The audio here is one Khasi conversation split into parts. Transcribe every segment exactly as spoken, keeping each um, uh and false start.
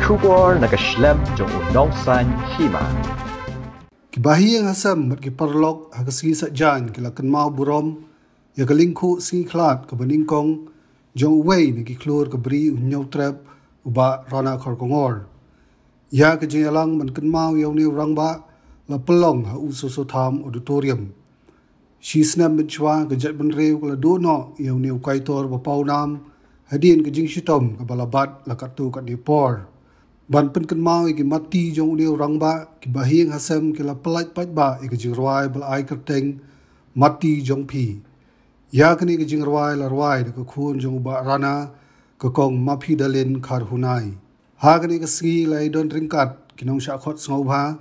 Khubor na ka shlem jong u nongsan hima. Ki bahaïing hasem bad ki paralok ha ka sngi Saitjaiñ ki la kynmaw burom ïa ka lyngkhuh sngi khlad kaba nyngkong jong uwei na ki khlur ka Bri u Hynñiewtrep, u Bah Rana Kharkongor. Ïa ka jingïalang ban kynmaw ïa une u rangbah la pynlong ha U Soso Tham Auditorium. Shi snem mynshuwa ka jaitbynriew ka la duh noh ïa une u kaitor ba pawnam hadien ka jingshitom kaba la bat la katto katne por. Ban pynkynmaw ïa ki matti jong une u rangbah, ki bahaïing hasem ki la pyllait paidbah ïa ka jingrwai ba la ai kyrteng Matti Jong Phi. Ïa kane ka jingrwai la rwai da ka khun jong u Bah Rana, ka Kong Maphidalin Kharhunai. Ha kane ka sngi la ïadon ryngkat ki nongshah khot sngewbha,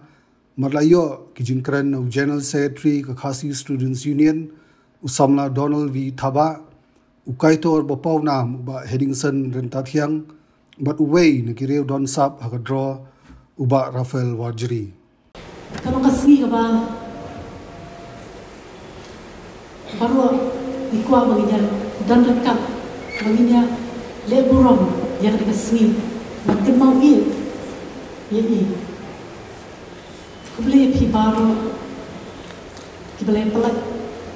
bad la ïoh ki jingkren na u General Secretary ka Khasi Students Union, u samla Donald V Thabah, u kaitor ba pawnam u Bah Hedingson Ryntathiang, bad uwei na ki riew don sap ha ka draw, u Bah Raphael Warjri. Ka long ka sngi kaba baroh ngi kwah ba ngin ïa don ryngkat, ba ngin ïa leh burom ïa kane ka sngi, ban kynmaw ïa i. Khublei ïa phi baroh kiba la pyllait,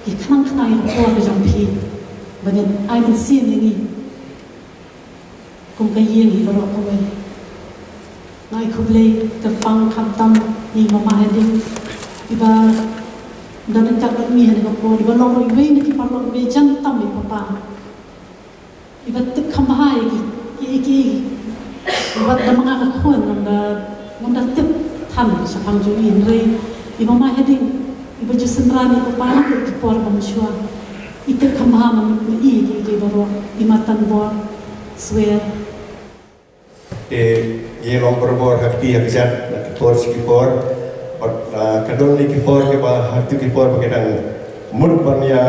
ki khnang khnang ïa ka por ka jong phi ban ïa ai mynsiem ïa ngi kum ka ïing hi baroh kawei. Nga ai khublei kyrpang khamtam ïa i Mama Heding iba don ryngkat bad ngi ha kane ka por, iba long iwei na ki paralok ba jan tam ïa i papa. Iba tip kham bha ïa ki, ïa ki, iba da ma nga ka khun ngam da, ngam da tip than shaphang jong i, hynrei i Mama Heding iba ju synran ïa i papa na ki por ba mynshuwa. I tip kham bha ma, ma i ïa ki, ïa ki baroh, i Matan Bor Swer. Te ngi long barabor ha kti ha kjat na ki por sha ki por. Bad, ah, ka don ne ki por kiba ha kti ki por ba ki dang mut ban ïa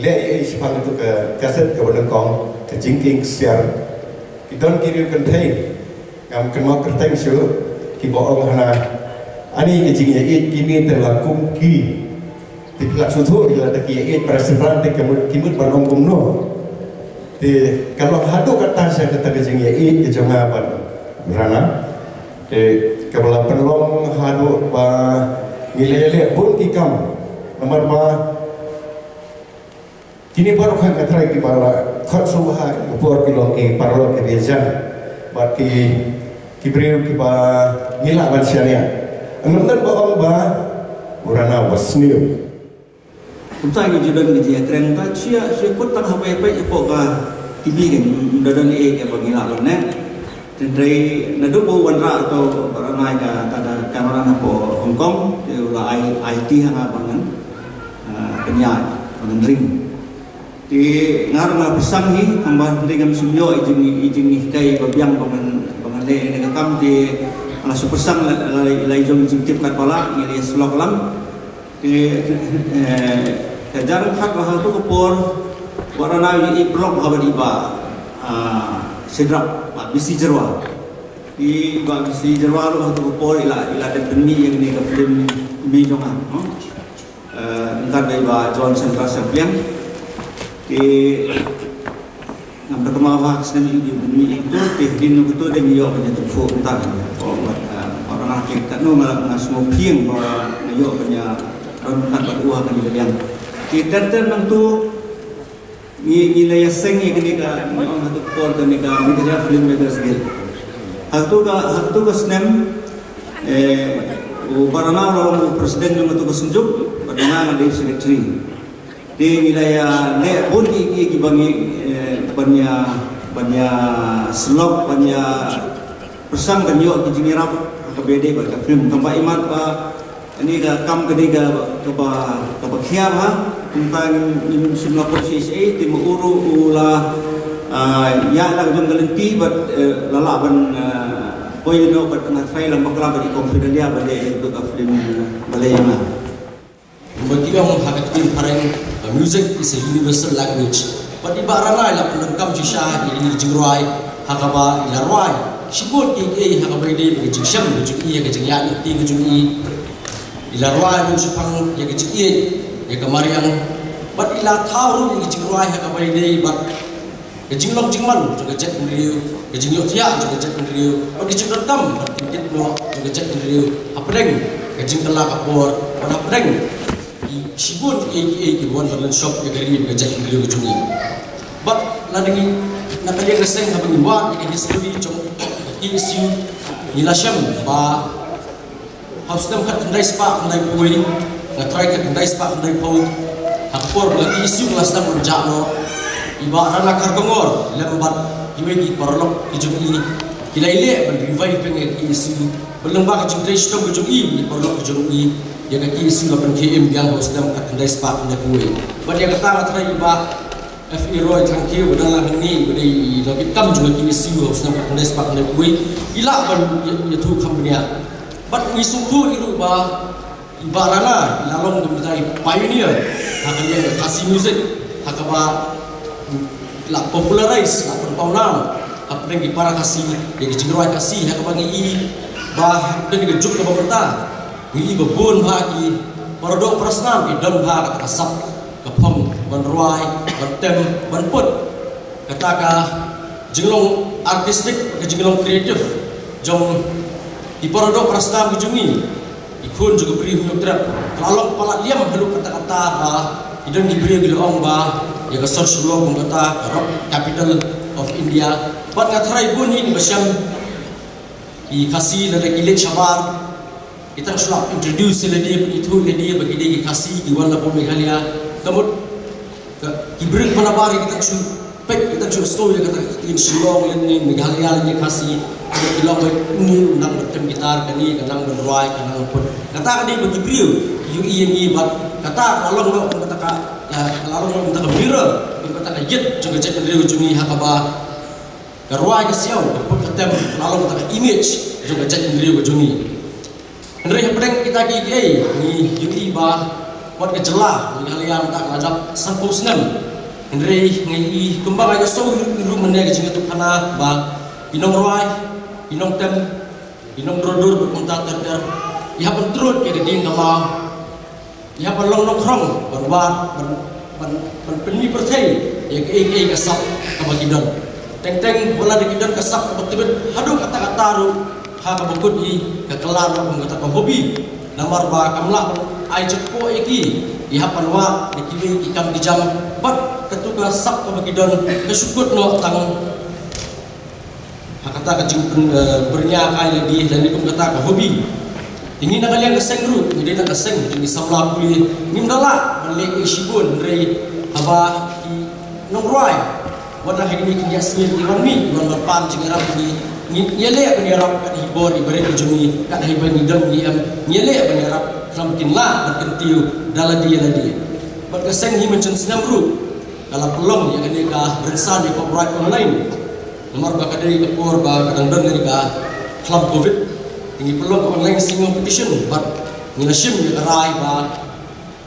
leh ei shaphang ïa tu ka kaset kaba nyngkong, ka Jingkieng Ksiar. Ki don ki riew kynthei, ngam kynmaw kyrteng shuh, kiba ong hana, ani ka jingïaieit kine te la kum ki. Te phi la sngewthuh ïa lada ki ïaieit para shynrang te ki mut, ki mut ban ong kumno. Te ka long haduh katta sha kata ka jingïaieit ka jong nga bad Rana. Te kaba la pynlong haduh ba ngi la ïaleh bun ki kam. Namar ba kine baroh khan ka trai kiba la khot sngewbha ha ka por ki long ki paralok kiba ïajan bad ki, ki briew kiba ngi lah ban shaniah. Ynda ba ong ba u Rana ba sniew. Kumta ngi ju don ngi ju ïakren ta shu ïa, shu ïakut tang ha ba ïa peit hapoh ka T V kan, ym da don ei ei ba ngi lah ban neh. Hynrei naduh ba u wanrah to ba ranai ka, ta ka kamera na hapoh Hong Kong, te u la ai, ai ti ha nga ba ngan, ah, pynïaid, ba ngan ring. Te nga ruh nga pyrshang hi, tang ba hynrei ngam shym ïoh i jing, i jinghikai ba biang ba ngan, ba ngan leh ïa kane ka kam te nga la shu pyrshang la, la, la i jong jingtip katba lah, ngi la ïa syllok lang. Te, eh, ka jar khat ba ha tu ka por, ba Rana i, i blog ha ba di ba, ah, Sidrap, ba B C Jyrwa. I ba B C Jyrwa ruh ha tu ka por i la, i la dep pynmih ïa kane ka film Me Jong Nga, no? Eh, ryngkat bad i ba John Sandra Sangpliang. Te Ngam da kynmaw ha ka snem ïa u ban mih ïa kito, te hadien kito dang ïoh ban ïathuh kumta. Ko wat, ah, orang ah, te katno nga, nga sngewphieng ba nga ïoh ban ïa don kat bad u ha kane ka liang. Te ter ter nangto ngi, ngi la ïaseng ïa kane ka, ngi ong ha tu por kane ka Meghalaya Filmmakers Guild. Ha tu ka, ha tu ka snem, eh, u Bah Rana u la long u president jong tu ka synjuk, bad nga nga dei secretary. Te ngi la ïa leh bun ki, ki, kiba ngi, eh, ban ïa, ban ïa syllok, ban ïa pyrshang ban ïoh ki jingïarap ha kaba ïadei bad ka film. Tang ba imat ba kane ka kam ka dei ka, kaba, kaba khia bha, kumta ngim, ngim shym la poi shisha, te ma u ruh u la, ah, ïa la ka jong ka lynti bad, eh, la lah ban, eh, poi noh bad nga trai lem bakla bad i Kong Fidelia ba leh ïa ka film, eh, Balei Ïa Nga. Kumba ki ong ha ka ktien phareng, ba music is a universal language. Bad i Bah Rana i la pyndonkam shisha ïa kine ki jingrwai, ha kaba i la rwai shibun kiei kiei ha kaba ïadei bad ka jingshem ka jong i, ïa ka jingïaid lynti ka jong i. I la rwai ruh shaphang ïa ka jingïeit, ïa ka mariang. Bad i la thaw ruh ïa ki jingrwai ha kaba ïadei bad Ka jinglong jingman jong ka jaitbynriew, ka jingïohthiah jong ka jaitbynriew, bad ka jingdonkam ban pynkit noh jong ka jaitbynriew hapdeng ka jingkylla ka por, bad hapdeng ki shibun kiei kiei kiba wan ban lynshop ïa ka ri bad ka jaitbynriew ka jong ngi. Bad lada ngi, na ka liang ka seng, haba ngi wad ïa ka history jong ka K S U, ngi la shem ba ha u snem khatkhyndai spah khyndaiphew, nga tharai khatkhyndai spah khyndaiphew, ha ka por ba ka K S U ka la sdang ban jah noh, i Bah Rana Kharkongor lem bad kiwei ki paralok ki jong i, ki la ïaleh ban revive ïa ka K S U, bad lyngba ka jingtrei shitom ka jong i bad ki paralok ki jong i, ïa ka K S U la pynkhie im biang ha u snem khatkhyndai spah khyndaiphew. Bad ïa kata nga tharai i Bah F. A. Roy Thangkhiew, ba dang lang hangne, ba dei i nongkitkam jong ka K S U ha u snem khatkhyndai spah khyndaiphew, i lah ban ïa, ïathuh kham bniah. Bad ngi sngewthuh hi ruh ba i Bah Rana i la long kumta i pioneer ha ka liang ka Khasi music, ha kaba la popularize, la pynpaw nam hapdeng ki para Khasi ïa ka jingrwai Khasi, ha kaba ngi i ba hapdeng ka juk kaba mynta ngi i ba bun bha ki paradoh parasnam ki don bha kata ka sap, ka phong ban rwai, ban tem, ban put. Kata ka jinglong artistic, ka jinglong creative jong ki paradoh parasnam ki jong ngi, ki khun jong ka Bri Hynñiewtrep, ka la long palat liam haduh katta katta ba ki don ki briew ki la ong ba ïa ka Sor Shillong kum kata ka rock capital of India. Bad nga tharai bun hi kiba shem ki Khasi lada ki leit shabar, ki tang shu la introduce ïa lade, pynithuh ïa lade ba ki dei ki Khasi, ki wan na poh Meghalaya. Ka mut ka, ki briew ba nabar ki tang shu peit, ki tang shu sngew ïa kata ka ktien Shillong lane Meghalaya lane Khasi. Ki long ba une u nang ban tem guitar, kane ka nang ban rwai, ka nang ban put. Kata ka dei ba ki briew ki ïohi ïa ngi, bad kata ka la long noh kum kata ka, ka, ka la long noh kum kata ka mirror, kum kata ka ïit jong ka jaitbynriew jong ngi, ha kaba ka rwai ka siaw, ka put ka tem, ka la long kata ka image jong ka jaitbynriew ka jong ngi. Hynrei hapdeng kita kiei kiei ngi ïohi ba wat ka jylla Meghalaya mynta ka la dap sanphew snem. Hynrei ngi ïohi kumba nga ïohsngew ruh mynne ka jingïathuhkhana ba ki nongrwai, ki nongtem, ki nongdro dur bad kumta ter ter, ki hap ban trud ïa ka dieng ka maw, ki hap ban long nongkhrong ban wad, ban, ban, ban pynmih pyrthei ïa kaei kaei ka sap kaba ki don. Teng teng wat la da ki don ka sap kaba tbit haduh katta katta ruh, ha kaba kut hi ka kylla noh kum kata ka hobby. Namar ba kam lah ban ai jingkpoh ïa ki, ki hap ban wad da kiwei ki kam ki jam, bad katu ka sap kaba ki don ka shu kut noh tang ha kata ka jingpyn, eh, pynïaid kai lade lane kum kata ka hobby. Te ngi na ka liang ka seng ruh, ngi dei na ka seng, ngi samla pule, ngim da lah ban leh ei shibun, hynrei haba ki nongrwai wat la ha kine ki ïa sngi ki wan mih, ki wan ban pan jingïarap, ngi, ngi ïaleh ban ïarap kat hi bor i barit i jong ngi, kat hi ba ngi don ngi em, ngi ïaleh ban ïarap khlem kin lah ban kyntiew da lade ïa lade. Bad ka seng hi mynshem snem ruh ka la pynlong ïa kane ka rynsan ïa ka copyright online. Namar ba ka dei ka por ba ka dang don kane ka khlam covid. Te ngi pynlong ka online singing competition bad ngi la shim ïa ka rai ba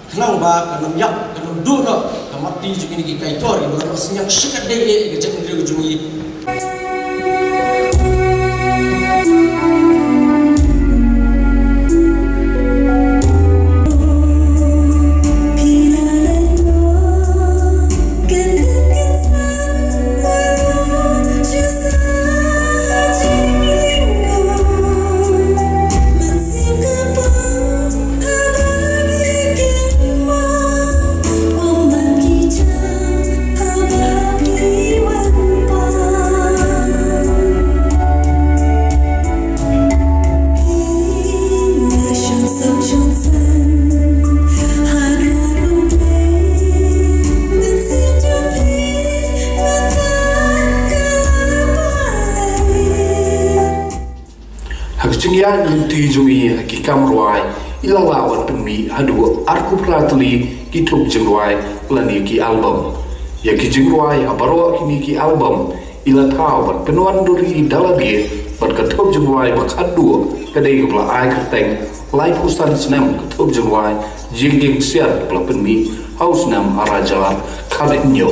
khnang ba kan ym ïap, kan ym duh noh ka matti jong kine ki kaitor kiba la noh synñiang shikatdei eh ka jaitbynriew ka jong ngi. Ha ka jingïaid lynti jong i ha ki kam rwai, i la lah ban pynmih haduh arphew phra tylli ki thup jingrwai lane ki album. Ïa ki jingrwai ha baroh kine ki album i la thaw ban pynwandur hi da lade, bad ka thup jingrwai ba khatduh ka dei kaba la ai kyrteng Laiphew San Snem ka Thup Jingrwai Jingïeng Ksiar ba la pynmih ha u snem ar hajar khathynñiew.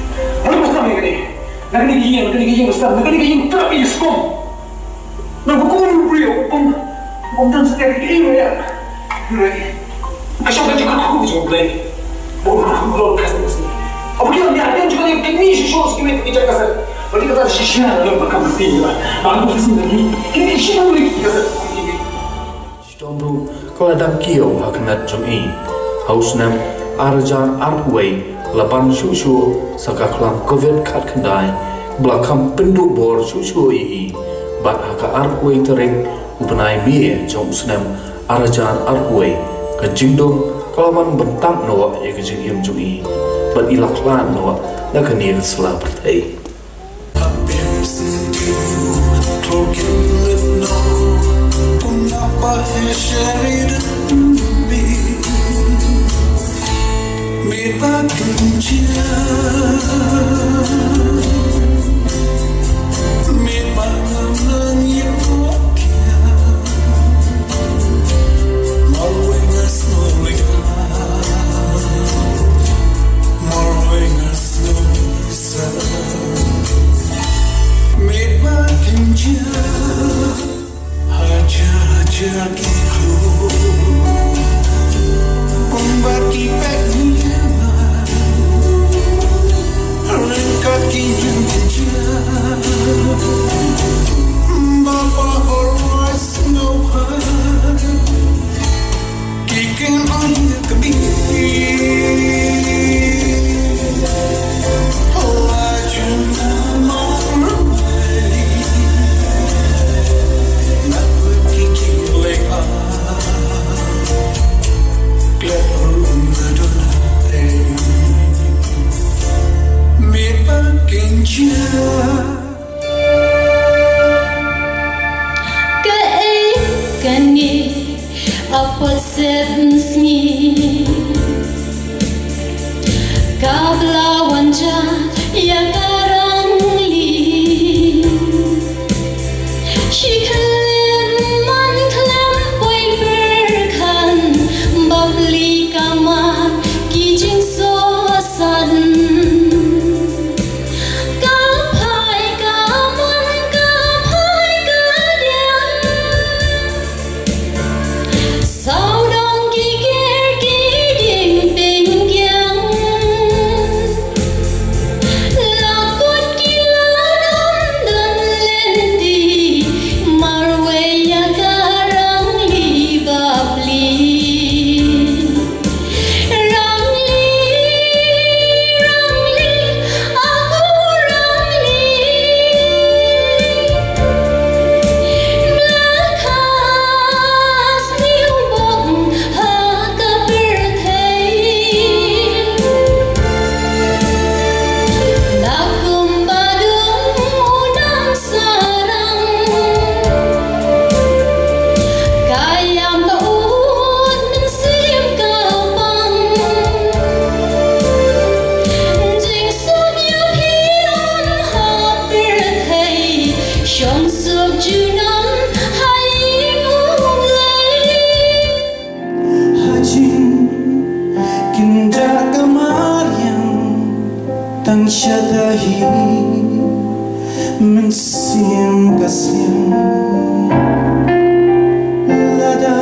Mano ba sdang ïa kane? Na kane ka ïing, na kane ka ïing ba sdang, na kane ka ïing trap ïa skom. Na ka kum u briew, um, um dang sdang ïa ka ïing ïa. Hooray. Ka shong ka jingkyrkhu jong U Blei. Ba u kyrkhu u long ka sdang ka sdang. Aba ki ïa dang jong ka ïing kine shisha shisha ki met ki jaka sdang. Ba ki kata shisha la ba kam ti la. Ba ki shisha la ki. Kine shisha la ki jaka sdang. Shitom ruh ka la dang kiew ha ka met jong i. Ha u snem ar hajar arphew wei la ban shuh shuh sa ka khlam covid khatkhyndai ba la kham pynduh bor shuh shuh ïa i. Bad ha ka arphew wei tarik u bnai May jong u snem ar hajar arphew wei ka jingdum ka la wan bynta noh ïa ka jingim jong i. Bad i la khlad noh na kane ka sla pyrthei. Kaei kane, a pat sep sngi, ka bla wan ja ïa ka rangli. Shi khlem man khlem poi pyrkhan, bapli ka mat ki jingsohsan. Suk junom ha ïing U Blei. Ha jingkynjah ka mariang tang shata hi mynsiem ka sliang. Lada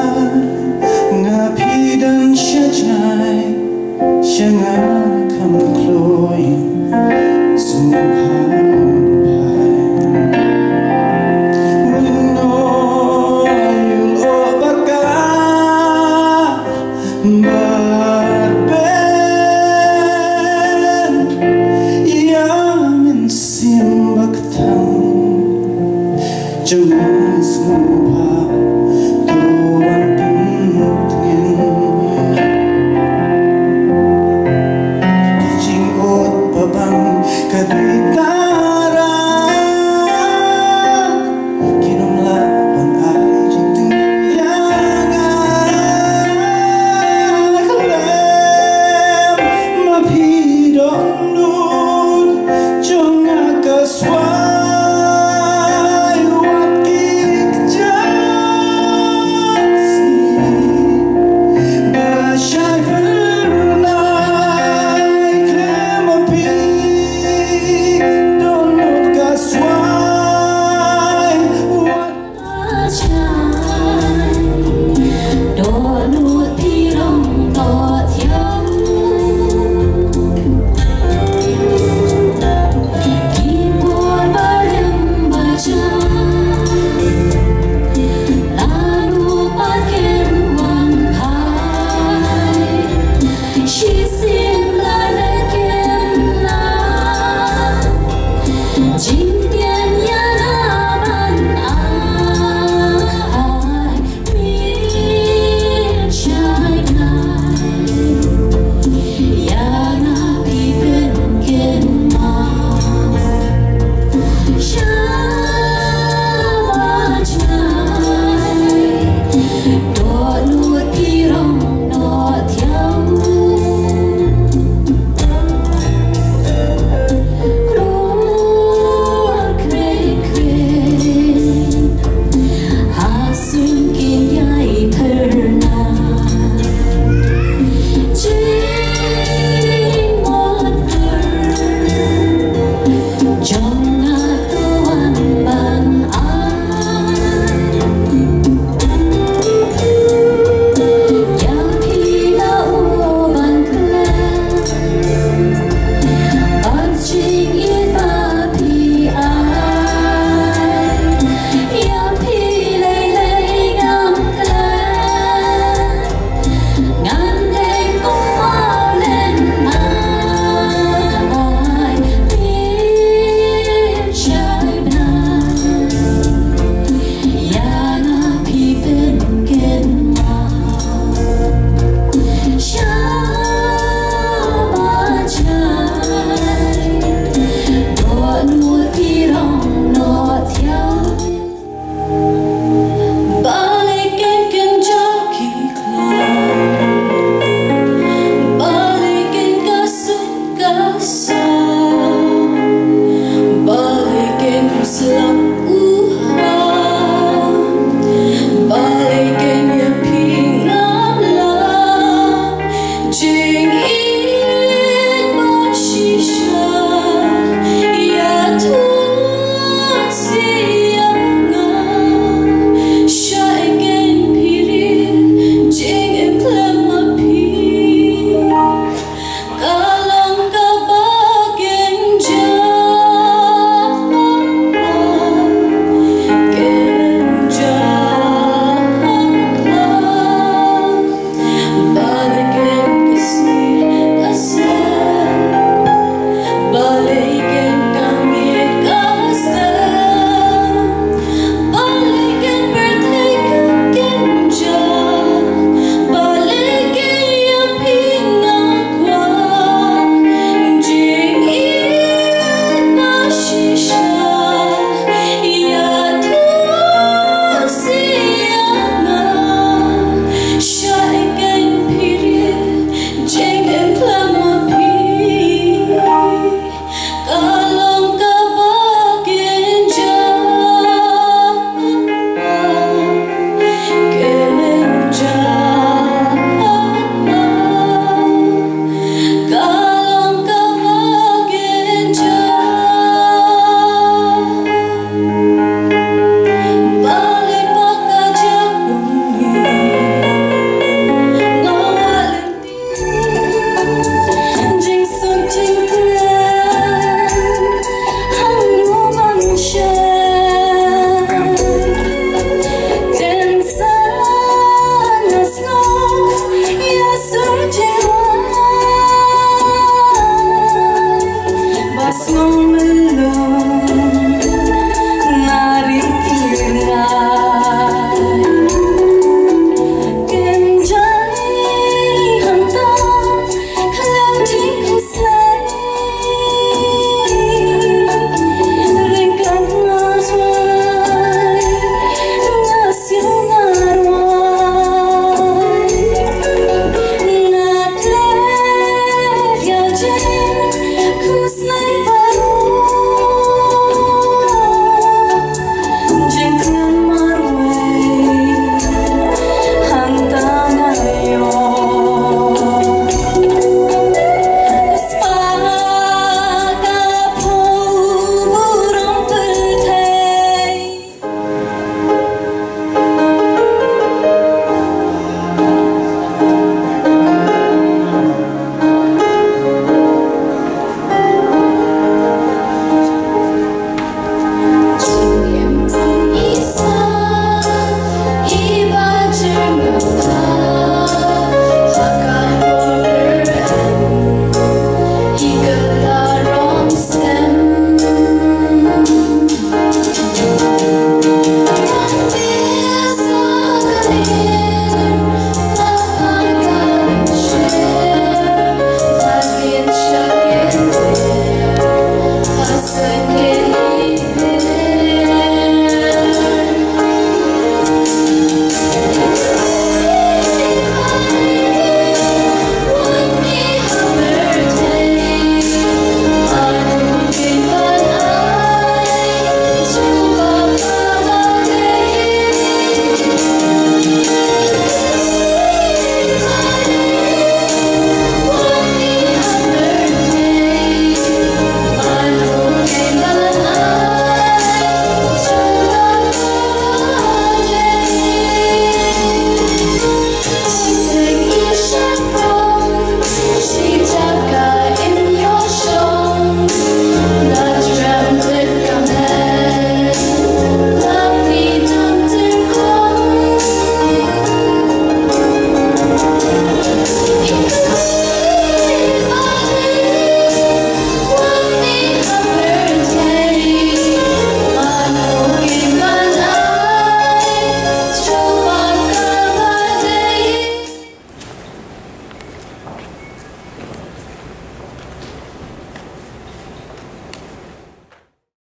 nga phi don sha jngai sha nga kham kloi sngewbha phai. Mynno ïul oh barka barben ïa mynsiem ba kthang jong nga sngewbha